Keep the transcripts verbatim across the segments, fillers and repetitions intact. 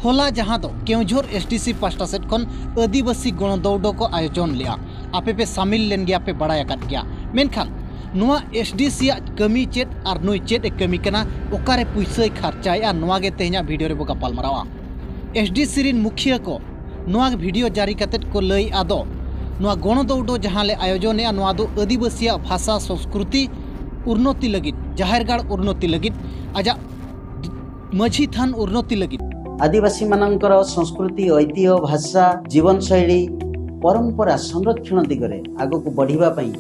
ᱦᱚᱞᱟ ᱡᱟᱦᱟᱸ ᱫᱚ ᱠᱮᱣᱡᱷᱚᱨ ᱮᱥᱰᱤᱥᱤ ᱯᱟᱥᱴᱟ ᱥᱮᱫ ᱠᱷᱚᱱ ᱟᱹᱫᱤᱵᱟᱹᱥᱤ ᱜᱚᱬᱚ ᱫᱚᱣᱰᱚ ᱠᱚ ᱟᱭᱳᱡᱚᱱ ᱞᱮᱫᱼᱟ, ᱟᱯᱮ ᱯᱮ ᱥᱟᱢᱤᱞ ᱞᱮᱱ ᱜᱮᱭᱟ, ᱯᱮ ᱵᱟᱲᱟᱭ ᱟᱠᱟᱫ ᱜᱮᱭᱟ᱾ ᱢᱮᱱᱠᱷᱟᱱ ᱱᱚᱣᱟ ᱮᱥᱰᱤᱥᱤ ᱟᱜ ᱠᱟᱹᱢᱤ ᱪᱮᱫ ᱟᱨ ᱱᱩᱭ ᱪᱮᱫ ᱮ ᱠᱟᱹᱢᱤ ᱠᱟᱱᱟ, ᱚᱠᱟᱨᱮ ᱯᱩᱭᱥᱟᱹᱭ ᱠᱷᱟᱨᱪᱟᱭᱮᱫᱼᱟ, ᱱᱚᱣᱟ ᱜᱮ ᱛᱮᱦᱮᱧᱟᱜ ᱵᱷᱤᱰᱤᱭᱳ ᱨᱮᱵᱚ ᱜᱟᱯᱟᱞ ᱢᱟᱨᱟᱣᱟ᱾ ᱮᱥᱰᱤᱥᱤ ᱨᱤᱱ ᱢᱩᱠᱷᱤᱭᱟᱹ ᱠᱚ ᱱᱚᱣᱟ ᱵᱷᱤᱰᱤᱭᱳ ᱡᱟᱹᱨᱤ ᱠᱟᱛᱮᱫ ᱠᱚ ᱞᱟᱹᱭᱮᱫᱼᱟ ᱫᱚ, ᱱᱚᱣᱟ ᱜᱚᱬᱚ ᱫᱚᱣᱰᱚ ᱡᱟᱦᱟᱸ ᱞᱮ ᱟᱭᱳᱡᱚᱱᱮᱜᱼᱟ, ᱱᱚᱣᱟ ᱫᱚ ᱟᱹᱫᱤᱵᱟᱹᱥᱤᱭᱟᱜ ᱵᱷᱟᱥᱟ ᱥᱚᱸᱥᱠᱨᱩᱛᱤ ᱩᱱᱱᱚᱛᱤ ᱞᱟᱹᱜᱤᱫ, ᱡᱟᱦᱮᱨ ᱜᱟᱲ ᱩᱱᱱᱚᱛᱤ ᱞᱟᱹᱜᱤᱫ, ᱟᱡᱟᱜ ᱢᱟᱹᱡᱷᱤ ᱛᱷᱟᱱ ᱩᱱᱱᱚᱛᱤ ᱞᱟᱹᱜᱤᱫ᱾ ଆଦିବାସୀମାନଙ୍କର ସଂସ୍କୃତି, ଐତିହ୍ୟ, ଭାଷା, ଜୀବନଶୈଳୀ, ପରମ୍ପରା ସଂରକ୍ଷଣ ଦିଗରେ ଆଗକୁ ବଢ଼ିବା ପାଇଁ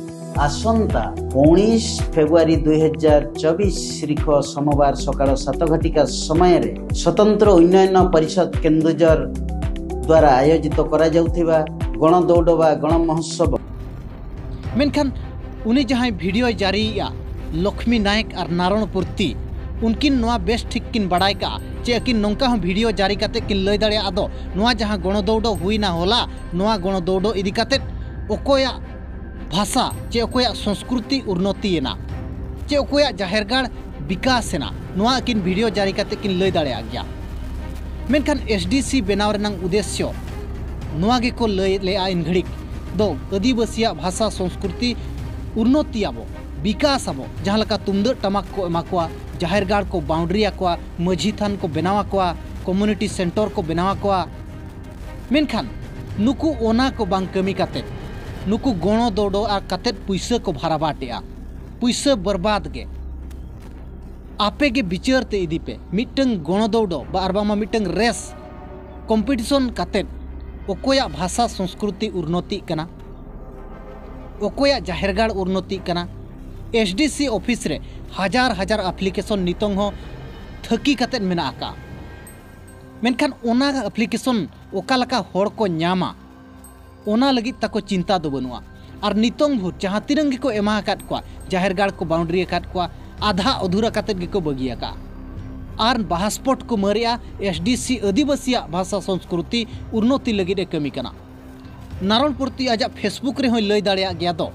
ଆସନ୍ତା ଉଣେଇଶ ଫେବୃଆରୀ ଦୁଇହଜାର ଚବିଶ ତାରିଖ ସୋମବାର ସକାଳ ସାତ ଘଟିକା ସମୟରେ ସ୍ୱତନ୍ତ୍ର ଉନ୍ନୟନ ପରିଷଦ କେନ୍ଦୁଝର ଦ୍ୱାରା ଆୟୋଜିତ କରାଯାଉଥିବା ଗଣଦୌଡ଼ ବା ଗଣମହୋତ୍ସବ। ᱢᱮᱱᱠᱷᱟᱱ ᱩᱱᱤ ᱡᱟᱦᱟᱸᱭ ᱵᱷᱤᱰᱤᱭᱳᱭ ᱡᱟᱹᱨᱤᱭᱮᱜᱼᱟ, ᱞᱚᱠᱷᱢᱤ ᱱᱟᱭᱮᱠ ᱟᱨ ᱱᱟᱨᱚᱬ ᱯᱩᱨᱛᱤ, ᱩᱱᱠᱤᱱ ᱱᱚᱣᱟ ᱵᱮᱥ ᱴᱷᱤᱠ ᱠᱤᱱ ᱵᱟᱲᱟᱭ ᱠᱟᱜᱼᱟ ᱪᱮ ᱟᱹᱠᱤᱱ ᱱᱚᱝᱠᱟ ᱦᱚᱸ ᱵᱷᱤᱰᱤᱭᱳ ᱡᱟᱹᱨᱤ ᱠᱟᱛᱮ ᱠᱤᱱ ᱞᱟᱹᱭ ᱫᱟᱲᱮᱭᱟᱜᱼᱟ ᱫᱚ, ᱱᱚᱣᱟ ᱡᱟᱦᱟᱸ ᱜᱚᱬᱚ ᱫᱚᱣᱰᱚ ᱦᱩᱭᱱᱟ ᱦᱚᱞᱟ, ᱱᱚᱣᱟ ᱜᱚᱬᱚ ᱫᱚᱣᱰᱚ ᱤᱫᱤ ᱠᱟᱛᱮ ᱚᱠᱚᱭᱟᱜ ᱵᱷᱟᱥᱟ ᱪᱮ ᱚᱠᱚᱭᱟᱜ ᱥᱚᱸᱥᱠᱨᱩᱛᱤ ᱩᱱᱱᱚᱛᱤᱭᱮᱱᱟ, ᱪᱮ ᱚᱠᱚᱭᱟᱜ ᱡᱟᱦᱮᱨ ᱜᱟᱲ ᱵᱤᱠᱟᱥ ᱮᱱᱟ, ᱱᱚᱣᱟ ᱟᱹᱠᱤᱱ ᱵᱷᱤᱰᱤᱭᱳ ᱡᱟᱹᱨᱤ ᱠᱟᱛᱮ ᱠᱤᱱ ᱞᱟᱹᱭ ᱫᱟᱲᱮᱭᱟᱜ ᱜᱮᱭᱟ᱾ ᱢᱮᱱᱠᱷᱟᱱ ᱮᱥᱰᱤᱥᱤ ᱵᱮᱱᱟᱣ ᱨᱮᱱᱟᱜ ᱩᱫᱮᱥᱭᱚ ᱱᱚᱣᱟ ᱜᱮᱠᱚ ᱞᱟᱹᱭ ᱞᱮᱜᱼᱟ ᱤᱱ ᱜᱷᱟᱹᱲᱤᱠ ᱫᱚ, ᱟᱹᱫᱤᱵᱟᱹᱥᱤᱭᱟᱜ ᱵᱷᱟᱥᱟ ᱥᱚᱸᱥᱠᱨᱩᱛᱤ ᱩᱱᱱᱚᱛᱤᱭᱟᱵᱚ, ᱵᱤᱠᱟᱥ ᱟᱵᱚ, ᱡᱟᱦᱟᱸ ᱞᱮᱠᱟ ᱛᱩᱢᱫᱟᱹᱜ ᱴᱟᱢᱟᱠ ᱠᱚ ᱮᱢᱟ ᱠᱚᱣᱟ, ᱡᱟᱦᱮᱨ ᱜᱟᱲ ᱠᱚ ᱵᱟᱣᱩᱱᱰᱨᱤ ᱟᱠᱚᱣᱟ, ᱢᱟᱹᱡᱷᱤ ᱛᱷᱟᱱ ᱠᱚ ᱵᱮᱱᱟᱣ ᱟᱠᱚᱣᱟ, ᱠᱚᱢᱭᱩᱱᱤᱴᱤ ᱥᱮᱱᱴᱚᱨ ᱠᱚ ᱵᱮᱱᱟᱣ ᱟᱠᱚᱣᱟ᱾ ᱢᱮᱱᱠᱷᱟᱱ ᱱᱩᱠᱩ ᱚᱱᱟ ᱠᱚ ᱵᱟᱝ ᱠᱟᱹᱢᱤ ᱠᱟᱛᱮᱫ, ᱱᱩᱠᱩ ᱜᱚᱬᱚ ᱫᱚᱣᱰᱚ ᱟᱨ ᱠᱟᱛᱮᱫ ᱯᱩᱭᱥᱟᱹ ᱠᱚ ᱵᱷᱟᱨᱟᱵᱟᱴᱮᱜᱼᱟ, ᱯᱩᱭᱥᱟᱹ ᱵᱚᱨᱵᱟᱫ ᱜᱮ᱾ ᱟᱯᱮ ᱜᱮ ᱵᱤᱪᱟᱹᱨ ᱛᱮ ᱤᱫᱤ ᱯᱮ, ᱢᱤᱫᱴᱟᱝ ᱜᱚᱬᱚ ᱫᱚᱣᱰᱚ ᱵᱟ ᱟᱨ ᱵᱟᱝᱢᱟ ᱢᱤᱫᱴᱟᱝ ᱨᱮᱥ ᱠᱚᱢᱯᱤᱴᱤᱥᱚᱱ ᱠᱟᱛᱮᱫ ᱚᱠᱚᱭᱟᱜ ᱵᱷᱟᱥᱟ ᱥᱚᱸᱥᱠᱨᱩᱛᱤ ᱩᱱᱱᱚᱛᱤᱜ ᱠᱟᱱᱟ, ᱚᱠᱚᱭᱟᱜ ᱡᱟᱦᱮᱨ ᱜᱟᱲ ᱩᱱᱱᱚᱛᱤᱜ ᱠᱟᱱᱟ᱾ ᱮᱥᱰᱤᱥᱤ ᱚᱯᱷᱤᱥ ᱨᱮ ᱦᱟᱡᱟᱨ ᱦᱟᱡᱟᱨ ᱟᱯᱞᱤᱠᱮᱥᱚᱱ ᱱᱤᱛᱚᱝ ᱦᱚᱸ ᱛᱷᱟᱹᱠᱤ ᱠᱟᱛᱮᱫ ᱢᱮᱱᱟᱜ ᱟᱠᱟᱫᱼᱟ᱾ ᱢᱮᱱᱠᱷᱟᱱ ᱚᱱᱟ ᱟᱯᱞᱤᱠᱮᱥᱚᱱ ᱚᱠᱟ ᱞᱮᱠᱟ ᱦᱚᱲ ᱠᱚ ᱧᱟᱢᱟ, ᱚᱱᱟ ᱞᱟᱹᱜᱤᱫ ᱛᱟᱠᱚ ᱪᱤᱱᱛᱟ ᱫᱚ ᱵᱟᱹᱱᱩᱜᱼᱟ᱾ ᱟᱨ ᱱᱤᱛᱚᱝ ᱵᱷᱳᱨ ᱡᱟᱦᱟᱸ ᱛᱤᱱᱟᱹᱝ ᱜᱮᱠᱚ ᱮᱢᱟ ᱟᱠᱟᱫ ᱠᱚᱣᱟ, ᱡᱟᱦᱮᱨ ᱜᱟᱲ ᱠᱚ ᱵᱟᱣᱩᱱᱰᱨᱤ ᱟᱠᱟᱫ ᱠᱚᱣᱟ, ᱟᱫᱷᱟ ᱚᱫᱷᱩᱨᱟ ᱠᱟᱛᱮᱫ ᱜᱮᱠᱚ ᱵᱟᱹᱜᱤ ᱟᱠᱟᱫᱼᱟ᱾ ᱟᱨ ᱵᱟᱦᱟᱥᱯᱚᱴ ᱠᱚ ᱢᱟᱹᱨᱮᱜᱼᱟ, ᱮᱥᱰᱤᱥᱤ ᱟᱹᱫᱤᱵᱟᱹᱥᱤᱭᱟᱜ ᱵᱷᱟᱥᱟ ᱥᱚᱸᱥᱠᱨᱩᱛᱤ ᱩᱱᱱᱚᱛᱤ ᱞᱟᱹᱜᱤᱫ ᱮ ᱠᱟᱹᱢᱤ ᱠᱟᱱᱟ᱾ ᱱᱟᱨᱚᱬ ᱯᱩᱨᱛᱤ ᱟᱡᱟᱜ ᱯᱷᱮᱥᱵᱩᱠ ᱨᱮᱦᱚᱸᱭ ᱞᱟᱹᱭ ᱫᱟᱲᱮᱭᱟᱜ ᱜᱮᱭᱟ ᱫᱚ,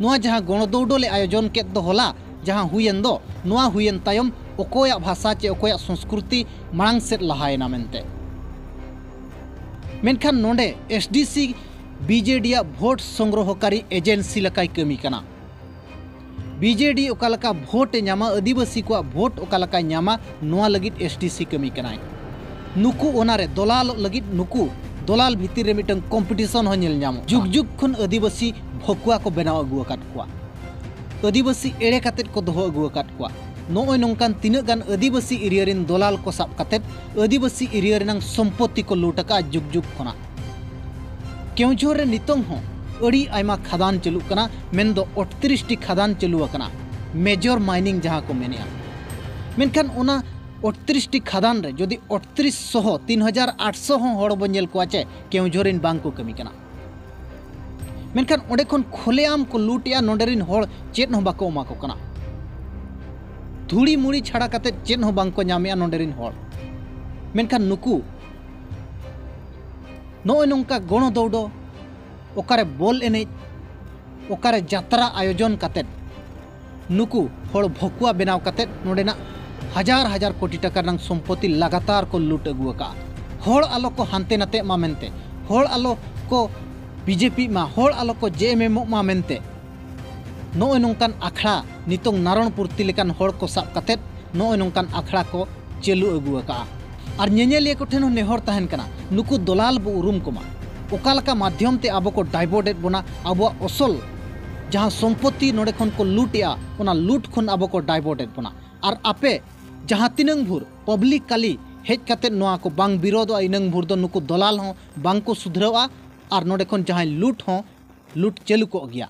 ᱱᱚᱣᱟ ᱡᱟᱦᱟᱸ ᱜᱚᱬᱚ ᱫᱚᱣᱰᱚ ᱞᱮ ᱟᱭᱳᱡᱚᱱ ᱠᱮᱫ ᱫᱚ ᱦᱚᱞᱟ, ᱡᱟᱦᱟᱸ ᱦᱩᱭᱮᱱ ᱫᱚ, ᱱᱚᱣᱟ ᱦᱩᱭᱮᱱ ᱛᱟᱭᱚᱢ ᱚᱠᱚᱭᱟᱜ ᱵᱷᱟᱥᱟ ᱪᱮ ᱚᱠᱚᱭᱟᱜ ᱥᱚᱸᱥᱠᱨᱩᱛᱤ ᱢᱟᱲᱟᱝ ᱥᱮᱫ ᱞᱟᱦᱟᱭᱮᱱᱟ ᱢᱮᱱᱛᱮ᱾ ᱢᱮᱱᱠᱷᱟᱱ ᱱᱚᱰᱮ SDC BJD ᱟᱜ ᱵᱷᱳᱴ ᱥᱚᱝᱜᱨᱚᱦᱚᱠᱟᱨᱤ ᱮᱡᱮᱱᱥᱤ ᱞᱮᱠᱟᱭ ᱠᱟᱹᱢᱤ ᱠᱟᱱᱟ᱾ BJD ᱚᱠᱟ ᱞᱮᱠᱟ ᱵᱷᱳᱴ ᱮ ᱧᱟᱢᱟ, ᱟᱹᱫᱤᱵᱟᱹᱥᱤ ᱠᱚᱣᱟᱜ ᱵᱷᱳᱴ ᱚᱠᱟ ᱞᱮᱠᱟᱭ ᱧᱟᱢᱟ, ᱱᱚᱣᱟ ᱞᱟᱹᱜᱤᱫ SDC ᱠᱟᱹᱢᱤ ᱠᱟᱱᱟᱭ᱾ ᱱᱩᱠᱩ ᱚᱱᱟᱨᱮ ᱫᱚᱞᱟᱞᱚᱜ ᱞᱟᱹᱜᱤᱫ ᱱᱩᱠᱩ ᱫᱚᱞᱟᱞ ᱵᱷᱤᱛᱤᱨ ᱨᱮ ᱢᱤᱫᱴᱟᱝ ᱠᱚᱢᱯᱤᱴᱤᱥᱚᱱ ᱦᱚᱸ ᱧᱮᱞ ᱧᱟᱢᱚᱜ ᱠᱟᱱᱟ᱾ ᱡᱩᱜᱽ ᱡᱩᱜᱽ ᱠᱷᱚᱱ ᱟᱹᱫᱤᱵᱟᱹᱥᱤ ᱵᱷᱚᱠᱩᱣᱟ ᱠᱚ ᱵᱮᱱᱟᱣ ᱟᱹᱜᱩ ᱟᱠᱟᱫ ᱠᱚᱣᱟ᱾ ᱟᱹᱫᱤᱵᱟᱹᱥᱤ ᱮᱲᱮ ᱠᱟᱛᱮᱫ ᱠᱚ ᱫᱚᱦᱚ ᱟᱹᱜᱩ ᱟᱠᱟᱫ ᱠᱚᱣᱟ᱾ ᱱᱚᱜᱼᱚᱭ ᱱᱚᱝᱠᱟᱱ ᱛᱤᱱᱟᱹᱜ ᱜᱟᱱ ᱟᱹᱫᱤᱵᱟᱹᱥᱤ ᱮᱨᱤᱭᱟ ᱨᱮᱱ ᱫᱚᱞᱟᱞ ᱠᱚ ᱥᱟᱵ ᱠᱟᱛᱮᱫ ᱟᱹᱫᱤᱵᱟᱹᱥᱤ ᱮᱨᱤᱭᱟ ᱨᱮᱱᱟᱝ ᱥᱚᱢᱯᱚᱛᱛᱤ ᱠᱚ ᱞᱩᱴ ᱟᱠᱟᱫᱼᱟ ᱡᱩᱜᱽ ᱡᱩᱜᱽ ᱠᱷᱚᱱᱟᱜ᱾ ᱠᱮᱣᱡᱷᱳᱨ ᱨᱮ ᱱᱤᱛᱚᱝ ᱦᱚᱸ ᱟᱹᱰᱤ ᱟᱭᱢᱟ ᱠᱷᱟᱫᱟᱱ ᱪᱟᱹᱞᱩᱜ ᱠᱟᱱᱟ, ᱢᱮᱱᱫᱚ ᱟᱴᱛᱨᱤᱥ ᱴᱤ ᱠᱷᱟᱫᱟᱱ ᱪᱟᱹᱞᱩ ᱟᱠᱟᱱᱟ, ᱢᱮᱡᱚᱨ ᱢᱟᱭᱱᱤᱝ ᱡᱟᱦᱟᱸ ᱠᱚ ᱢᱮᱱᱮᱜᱼᱟ᱾ ᱢᱮᱱᱠᱷᱟᱱ ᱚᱱᱟ ᱟᱴᱛᱨᱤᱥ ᱴᱤ ᱠᱷᱟᱫᱟᱱ ᱨᱮ ᱡᱩᱫᱤ ᱟᱴᱛᱨᱤᱥ ᱥᱚᱦᱚ ᱛᱤᱱ ᱦᱟᱡᱟᱨ ᱟᱴᱥᱚ ᱦᱚᱸ ᱦᱚᱲ ᱵᱚᱱ ᱧᱮᱞ ᱠᱚᱣᱟ ᱪᱮ ᱠᱮᱣᱡᱷᱳᱨ ᱨᱮᱱ ᱵᱟᱝ ᱠᱚ ᱠᱟᱹᱢᱤ ᱠᱟᱱᱟ᱾ ᱢᱮᱱᱠᱷᱟᱱ ᱚᱸᱰᱮ ᱠᱷᱚᱱ ᱠᱷᱩᱞᱮᱟᱢ ᱠᱚ ᱞᱩᱴᱮᱜᱼᱟ, ᱱᱚᱰᱮ ᱨᱮᱱ ᱦᱚᱲ ᱪᱮᱫ ᱦᱚᱸ ᱵᱟᱠᱚ ᱮᱢᱟ ᱠᱚ ᱠᱟᱱᱟ᱾ ᱫᱷᱩᱲᱤ ᱢᱩᱲᱤ ᱪᱷᱟᱲᱟ ᱠᱟᱛᱮᱫ ᱪᱮᱫ ᱦᱚᱸ ᱵᱟᱝ ᱠᱚ ᱧᱟᱢᱮᱜᱼᱟ ᱱᱚᱰᱮ ᱨᱮᱱ ᱦᱚᱲ᱾ ᱢᱮᱱᱠᱷᱟᱱ ᱱᱩᱠᱩ ᱱᱚᱜᱼᱚᱭ ᱱᱚᱝᱠᱟ ᱜᱚᱲᱚ ᱫᱚᱣᱰᱚ, ᱚᱠᱟᱨᱮ ᱵᱚᱞ ᱮᱱᱮᱡ, ᱚᱠᱟᱨᱮ ᱡᱟᱛᱨᱟ ᱟᱭᱳᱡᱚᱱ ᱠᱟᱛᱮᱫ ᱱᱩᱠᱩ ᱦᱚᱲ ᱵᱷᱚᱠᱩᱣᱟ ᱵᱮᱱᱟᱣ ᱠᱟᱛᱮᱫ ᱱᱚᱰᱮᱱᱟᱜ ᱦᱟᱡᱟᱨ ᱦᱟᱡᱟᱨ ᱠᱳᱴᱤ ᱴᱟᱠᱟ ᱨᱮᱱᱟᱜ ᱥᱚᱢᱯᱚᱛᱤ ᱞᱟᱜᱟᱛᱟᱨ ᱠᱚ ᱞᱩᱴ ᱟᱹᱜᱩ ᱟᱠᱟᱫᱼᱟ᱾ ᱦᱚᱲ ᱟᱞᱚ ᱠᱚ ᱦᱟᱱᱛᱮ ᱱᱟᱛᱮᱜ ᱢᱟ ᱢᱮᱱᱛᱮ, ᱦᱚᱲ ᱟᱞᱚ ᱠᱚ BJPᱜ ᱢᱟ, ᱦᱚᱲ ᱟᱞᱚ ᱠᱚ JMMᱚᱜ ᱢᱟ ᱢᱮᱱᱛᱮ ᱱᱚᱜᱼᱚᱭ ᱱᱚᱝᱠᱟᱱ ᱟᱠᱷᱲᱟ, ᱱᱤᱛᱚᱝ ᱱᱟᱨᱚᱬ ᱯᱩᱨᱛᱤ ᱞᱮᱠᱟᱱ ᱦᱚᱲ ᱠᱚ ᱥᱟᱵ ᱠᱟᱛᱮᱫ ᱱᱚᱜᱼᱚᱭ ᱱᱚᱝᱠᱟᱱ ᱟᱠᱷᱲᱟ ᱠᱚ ᱪᱟᱹᱞᱩ ᱟᱹᱜᱩ ᱟᱠᱟᱫᱼᱟ᱾ ᱟᱨ ᱧᱮᱧᱮᱞᱤᱭᱟᱹ ᱠᱚᱴᱷᱮᱱ ᱦᱚᱸ ᱱᱮᱦᱚᱨ ᱛᱟᱦᱮᱱ ᱠᱟᱱᱟ, ᱱᱩᱠᱩ ᱫᱚᱞᱟᱞ ᱵᱚ ᱩᱨᱩᱢ ᱠᱚᱢᱟ᱾ ᱚᱠᱟ ᱞᱮᱠᱟ ᱢᱟᱫᱽᱫᱷᱚᱢ ᱛᱮ ᱟᱵᱚ ᱠᱚ divert ᱮᱫ ᱵᱚᱱᱟ, ᱟᱵᱚᱣᱟᱜ ᱚᱥᱚᱞ ᱡᱟᱦᱟᱸ ᱥᱚᱢᱯᱚᱛᱤ ᱱᱚᱰᱮ ᱠᱷᱚᱱ ᱠᱚ ᱞᱩᱴ ᱮᱜᱼᱟ, ᱚᱱᱟ ᱞᱩᱴ ᱠᱷᱚᱱ ᱟᱵᱚ ᱠᱚ divert ᱮᱫ ᱵᱚᱱᱟ᱾ ᱟᱨ ᱟᱯᱮ ᱡᱟᱦᱟᱸ ᱛᱤᱱᱟᱹᱝ ᱵᱷᱳᱨ publicly ᱦᱮᱡ ᱠᱟᱛᱮᱫ ᱱᱚᱣᱟ ᱠᱚ ᱵᱟᱝ ᱵᱤᱨᱳᱫᱚᱜᱼᱟ, ᱤᱱᱟᱹᱝ ᱵᱷᱳᱨ ᱫᱚ ᱱᱩᱠᱩ ᱫᱚᱞᱟᱞ ᱦᱚᱸ ᱵᱟᱝ ᱠᱚ ᱥᱩᱫᱷᱨᱟᱹᱣᱟ ᱟᱨ ᱱᱚᱰᱮ ᱠᱷᱚᱱ ᱡᱟᱦᱟᱸᱭ ᱞᱩᱴ ᱦᱚᱸ ᱞᱩᱴ ᱪᱟᱹᱞᱩ ᱠᱚᱜ ᱜᱮᱭᱟ᱾